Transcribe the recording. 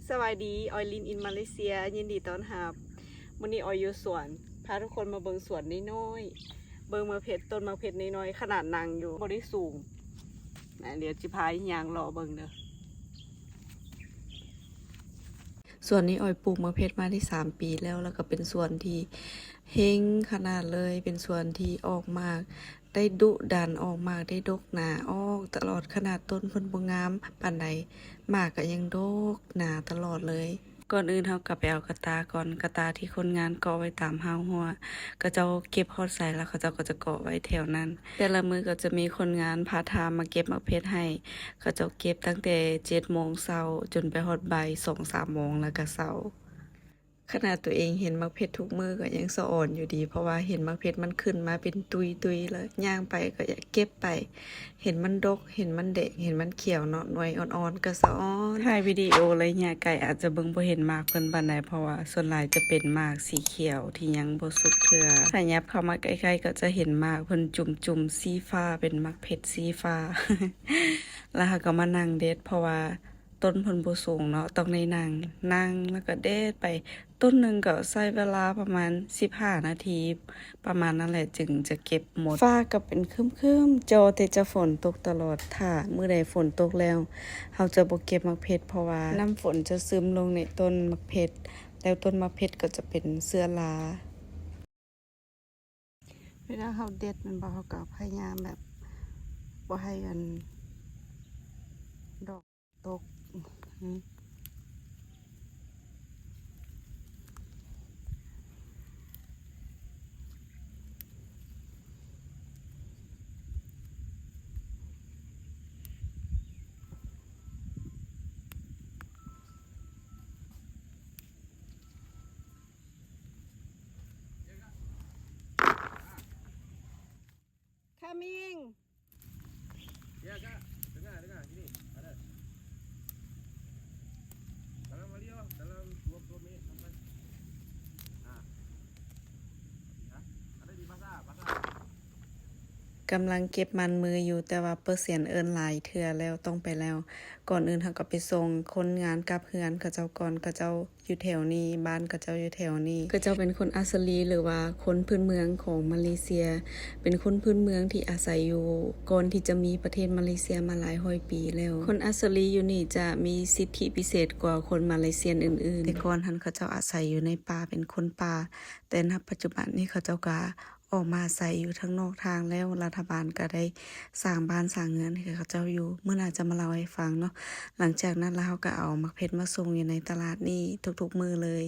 ສະບາຍດີ ອອຍລິນອິນມາເລເຊຍ ຍິນດີຕ້ອນຮັບ. ມື້ນີ້ອອຍຢູ່ສວນ ພາທຸກຄົນມາເບິ່ງສວນນ້ອຍໆ ເບິ່ງໝາກເພັດ ຕົ້ນໝາກເພັດນ້ອຍໆ ຂະໜາດນັ່ງຢູ່ບໍ່ໄດ້ສູງນະ. ດຽວຊິພາຍ່າງເລາະເບິ່ງເດີ. ສວນນີ້ອອຍປູກໝາກເພັດມາໄດ້ສາມປີແລ້ວ ແລ້ວກໍເປັນສວນທີ່ເຮັງຂະໜາດເລີຍ ເປັນສວນທີ່ອອກໝາກ ໄດ້ດຸດັນ ອອກໝາກໄດ້ດົກໜາ ອອກຕະຫຼອດ ຂະໜາດຕົ້ນເພິ່ນບໍ່ງາມປານໃດ ໝາກກໍຍັງດົກໜາຕະຫຼອດເລີຍ. ກ່ອນອື່ນເຮົາກໍໄປເອົາກະຕ່າກ່ອນ ກະຕ່າທີ່ຄົນງານເກາະໄວ້ຕາມຮາວຮົ້ວ ເຂົາເຈົ້າເກັບຮອດໃສແລ້ວ ເຂົາເຈົ້າກໍຈະເກາະໄວ້ແຖວນັ້ນ. ແຕ່ລະມື້ກໍຈະມີຄົນງານພາດທາມມາເກັບໝາກເພັດໃຫ້ ເຂົາເຈົ້າເກັບຕັ້ງແຕ່ເຈັດໂມງເຊົ້າ ຈົນໄປຮອດບ່າຍສອງສາມໂມງ ແລ້ວກໍເຊົາ. ຂະໜາດຕົວເອງເຫັນໝາກເພັດທຸກມື້ກໍຍັງສະອອນຢູ່ດີ ເພາະວ່າເຫັນໝາກເພັດມັນຂຶ້ນມາເປັນຕຸຍໆ ແລ້ວຍ່າງໄປກໍຢາກເກັບໄປ ເຫັນມັນດົກ ເຫັນມັນແດງ ເຫັນມັນຂຽວເນາະ ໜ່ວຍອ່ອນໆ ກໍສະອອນ. ຖ່າຍວິດີໂອໄລຍະໄກອາດຈະເບິ່ງບໍ່ເຫັນໝາກເພິ່ນປານໃດ ເພາະວ່າສ່ວນຫຼາຍຈະເປັນໝາກສີຂຽວທີ່ຍັງບໍ່ສຸກເທື່ອ. ຖ້າຫຍັບເຂົ້າມາໃກ້ໆ ກໍຈະເຫັນໝາກເພິ່ນຈຸ່ມໆ ສີຟ້າ ເປັນໝາກເພັດສີຟ້າ ແລ້ວເຮົາກໍມານັ່ງເດັດ ເພາະວ່າ ຕົ້ນເພິ່ນບໍ່ສູງເນາະ ຕ້ອງໄດ້ນັ່ງ ນັ່ງແລ້ວກໍເດັດໄປ. ຕົ້ນໜຶ່ງກໍໃຊ້ເວລາປະມານສິບຫ້ານາທີ ປະມານນັ້ນແຫຼະ ຈຶ່ງຈະເກັບໝົດ. ຟ້າກໍເປັນຄຶ້ມໆ ຈໍແຕ່ຈະຝົນຕົກຕະຫຼອດ. ຖ້າມື້ໃດຝົນຕົກແລ້ວ ເຮົາຈະບໍ່ເກັບໝາກເພັດ ເພາະວ່ານ້ຳຝົນຈະຊຶມລົງໃນຕົ້ນໝາກເພັດ ແລ້ວຕົ້ນໝາກເພັດກໍຈະເປັນເຊື້ອລາ. ເວລາເຮົາເດັດແມ່ນບໍ່ ເຮົາກໍພະຍາຍາມແບບບໍ່ໃຫ້ອັນດອກຕົກ. Coming. Ya, Kak. Tengah, tengah. Sini. Ada. Dalam Mario, dalam dua puluh minit sampai. Ah. Ya. Ada di pasar, pasar. ກຳລັງເກັບມັນມືຢູ່ ແຕ່ວ່າເປີດສຽງເອີ້ນຫຼາຍເທື່ອແລ້ວ ຕ້ອງໄປແລ້ວ. ກ່ອນອື່ນເຮົາກໍໄປສົ່ງຄົນງານກັບເຮືອນເຂົາເຈົ້າກ່ອນ ເຂົາເຈົ້າ ຢູ່ແຖວນີ້ ບ້ານເຂົາເຈົ້າຢູ່ແຖວນີ້. ເຂົາເຈົ້າເປັນຄົນອັດສະລີ ຫຼືວ່າຄົນພື້ນເມືອງຂອງມາເລເຊຍ ເປັນຄົນພື້ນເມືອງທີ່ອາໄສຢູ່ ກ່ອນທີ່ຈະມີປະເທດມາເລເຊຍມາຫຼາຍຮ້ອຍປີແລ້ວ. ຄົນອັດສະລີຢູ່ນີ້ຈະມີສິດທິພິເສດກວ່າຄົນມາເລເຊຍອື່ນໆ. ແຕ່ກ່ອນຫັ້ນເຂົາເຈົ້າອາໄສຢູ່ໃນປ່າ ເປັນຄົນປ່າ ແຕ່ນະປັດຈຸບັນນີ້ເຂົາເຈົ້າກະ ອອກມາອາໄສຢູ່ທາງນອກທາງແລ້ວ, ລັດຖະບານກໍໄດ້ສ້າງບ້ານສ້າງເຮືອນໃຫ້ເຂົາເຈົ້າຢູ່. ມື້ໜ້າຈະມາເລົ່າໃຫ້ຟັງເນາະ. ຫຼັງຈາກນັ້ນລະເຮົາກໍເອົາໝາກເພັດມາສົ່ງຢູ່ໃນຕະຫຼາດນີ້ທຸກໆມື້ເລີຍ.